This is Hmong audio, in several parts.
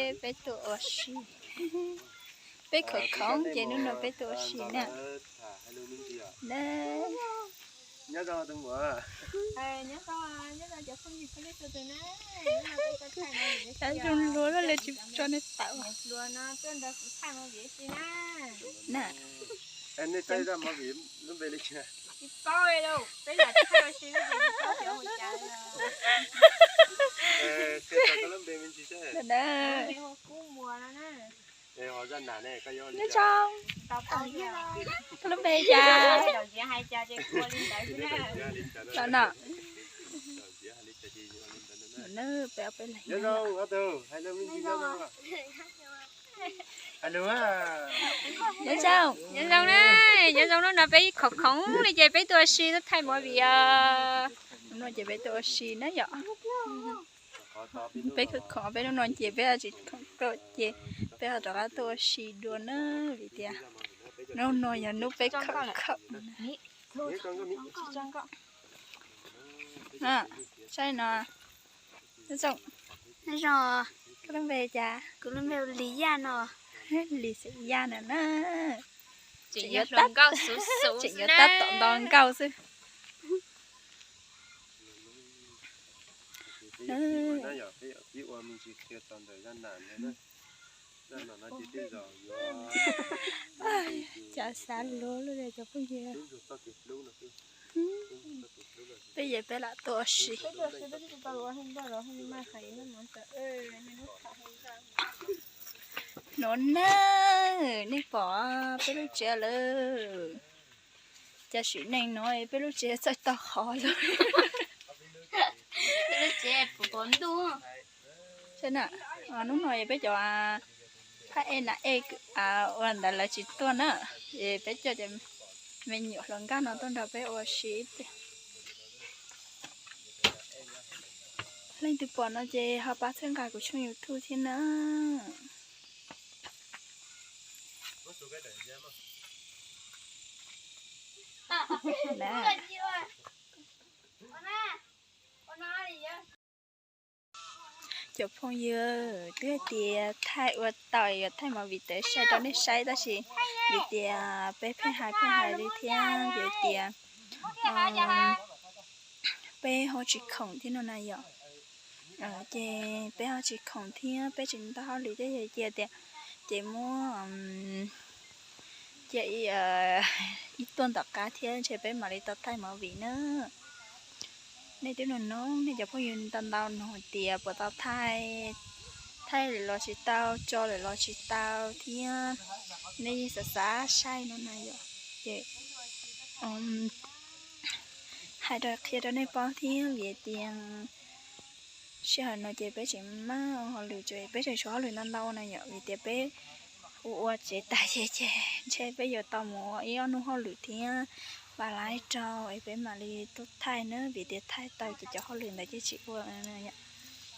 Peb tuaj ua si, peb khoom khoom ces hnub no peb tuaj ua si na. Tab zoo luag li tsis tso nej tawm na. Neb zoo, koj lub npe cas? Los no, peb ob peb leeg. Nyob zoo, nyob zoo na, nyob zoo, hnub no peb khoom khoom li ces peb tuaj ua si tuaj thaij movie os. Hnub no ces peb tuaj ua si na yom. Peb khoom khoom peb hnub no ces peb tsis khoom tuaj ces peb ho rov qab tuaj ua si dua na vim tias hnub no yog hnub peb khoom khoom. Saib no, zoo, koj lub npe cas? Kuv lub npe Lis Yaj no. Lis Xeem Yaj no na. Tseem yuav tab tom nto nkauj xwb. Cas xav luag luj cov phooj ywg. Peb ces peb lam tuaj ua si. No na, nej pom peb lub tsev lawm. Cas sim neej no peb lub tsev txawj tau qhov lawm. Hnub no peb cov phab ej nam ej ua ntawd lawv tsis tuaj na, es peb coj cov me nyuam hluas nkauj no tuaj nrog peb ua si ib pliag. Leej twg pom no ces ho pab txhawb nqa kuv tshooj YouTube thiab na. Cov phooj ywg, twb hais tias thaij ua tau yuav thaij movie tawv saib rau nej saib tab sis vim tias peb pheej hais pheej hais li thiab vim tias peb ho tsis khoom thiab no na yom. Ces peb ho tsis khoom thiab peb tsis tau hauj lwm thiab yog cia tias ces muab cia ib tuaj tom qab thiab ntshe peb mam li tau thaij movie na. Nej twb nug nug nej cov phooj ywg ntau ntau nug tias puas tau thaij, thaij lawm los tsis tau, tso lawm los tsis tau thiab nej yeej xav xav saib no na yom. Ces hais rau qhia rau nej paub thiab vim tias sij hawm no ces peb tseem maj ua hauj lwm, peb tseem tshuav hauj lwm ntau ntau na yom, vim tias peb ua ua tsev tas ces ces ntshe peb yuav tau mus ua ib ob hnub hauj lwm thiab, pab laib rau es peb mam li tuaj thaij na, vim tias thaij tau ces cov hauj lwm ntawd ces tsis ua.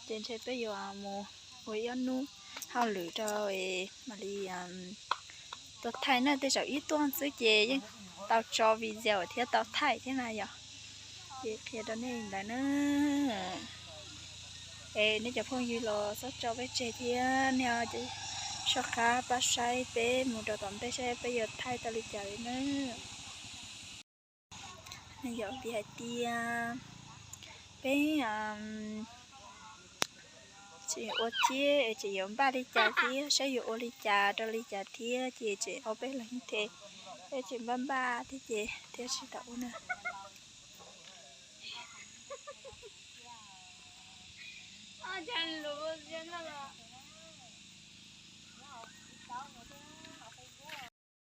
Ces ntshe peb yuav mus ua ib ob hnub hauj lwm rau es mam li tuaj thaij na, tej zaum ib tuaj xwb ces yeej tau tso video thiab tau thaij thiab na yom. Ces qhia rau nej ntawd na. Es nej cov phooj ywg los txhob tso peb tseg thiab, nej ho soj qab pab saib peb mus rau tom ntej saib peb yuav thaij tau li cas li na. Yog vim hais tias peb tseem ua thiab tseem yuav npaj li cas thiab saib yuav ua li cas rau li cas thiab ces tseem ob peb leeg thiab, peb tseem npaj npaj thiab ces thiaj tsis tau ua na.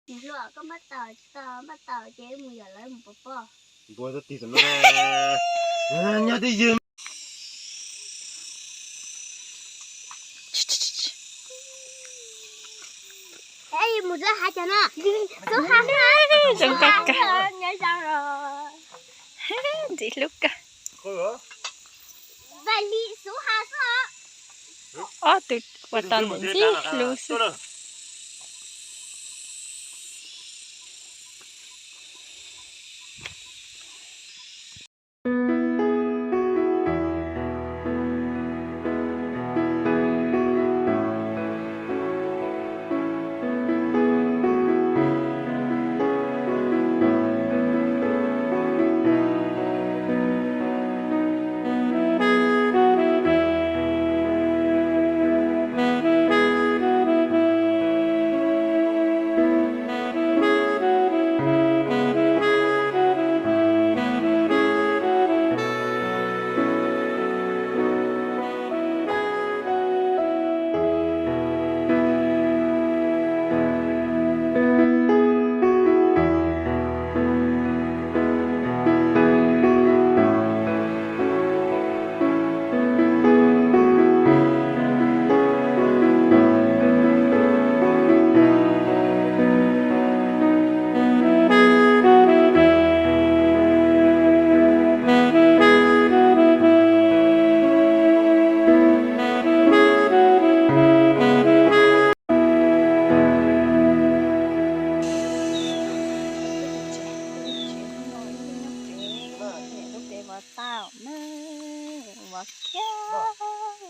Niam hluas, koj npaj tau tsis tau? Npaj tau ces wb mus yam lawv mus pov pob. Npua txoj tig tam no, nyob twj ywm. Mus lawv hav cov no, Xub Ha, zoo nkauj kawg, nyob zoo, ntxim hlub kawg. Ob tug ua tau ntxim hlub xwb.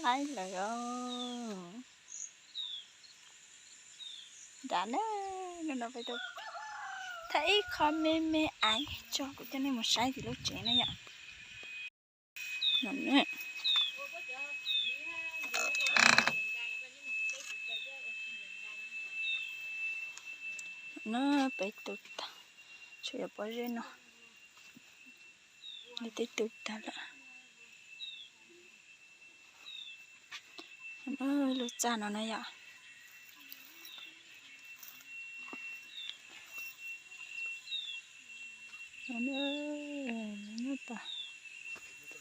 Laib lawm os. Nram na, no no peb tuaj thaij ib qho me me aiv tso kuv coj nej mus saib tim lub tsev na yom. No na, no peb tus tag, tsuas yog pob zeb no, nws twb tu tag lawm. Lub txaj no na yom.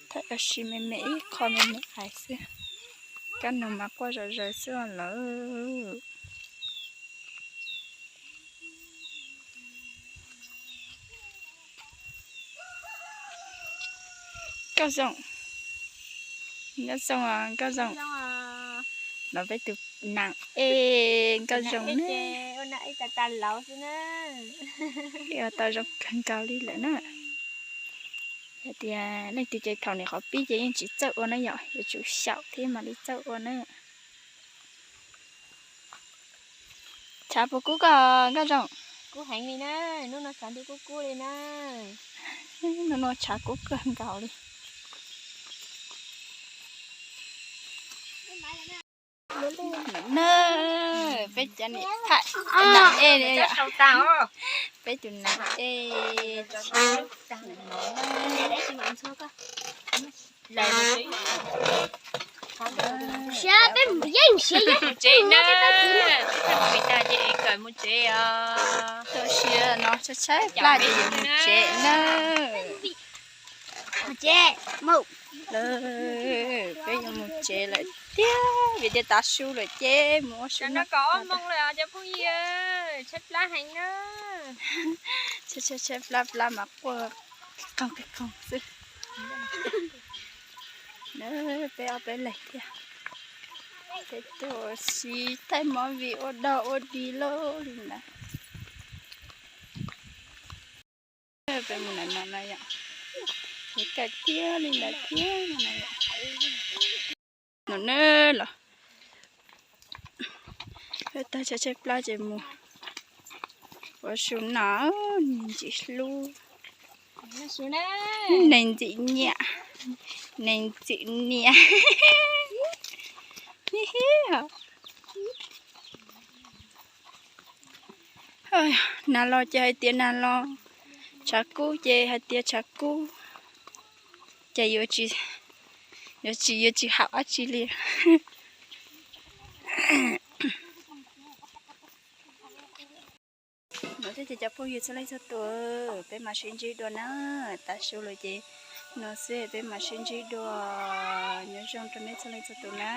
Thaij ua si me me ib qho me me aiv xwb, kab noog mas quaj zom zaws xwb lawm. Nkauj Zoo, Nkauj Zoo, Nkauj Zoo, los peb tus nam ej Nkauj Zoo na. Ua tau zoo kawg nkaus li lawm na. Hais tias leej twg ces thaum niam qhuav pib ces yeej tsis txawj ua na yom, yuav tsum xyaum thiab mam li txawj ua na. Tshav puas kub koj Nkauj Zoo? Kub heev li na, hnub no tshav ntuj kub kub li na. Hnub no tshav kub kawg nkaus li. Na, peb cov niam thaij nam ej, peb tus nam ej. Siav, peb mus yeej siav yeej. Mus tsev na, thaij tag ces kawm mus tsev os. Txoj sia no tshaib tshaib plab ces yuav mus tsev na. Mus tsev mus. Peb yuav mus tsev lawm tiag, vim tias tav su lawm ces mus ua su no. Kom ob moos lawm cov phooj ywg, tshaib plab heev na. Tshaib tshaib plab plab mas quaj qeeg qeeg xwb. Peb ob peb leeg thiab. Peb tuaj ua si thaij movie ua dog ua dig loj li ntawd. Peb mus ntawm no no yom, es kawm tiag li ntawd thiab no. No na los, peb tag tshaib tshaib plab ces mus ua su no, neeg ntxim hlub. Neeg ntxim nyiam, neeg ntxim niam. Nag los ces hais tias nag los, tshav kub ces hais tias tshav kub, ces yuav tsis, yuav tsis, yuav tsis haum dab tsi li. No thiab ces cov phooj ywg txhua leej txhua tus, peb mam sib ntsib dua na. Tav su lawm ces no xwb, peb mam sib ntsib dua. Nyob zoo rau nej txhua leej txhua tus na.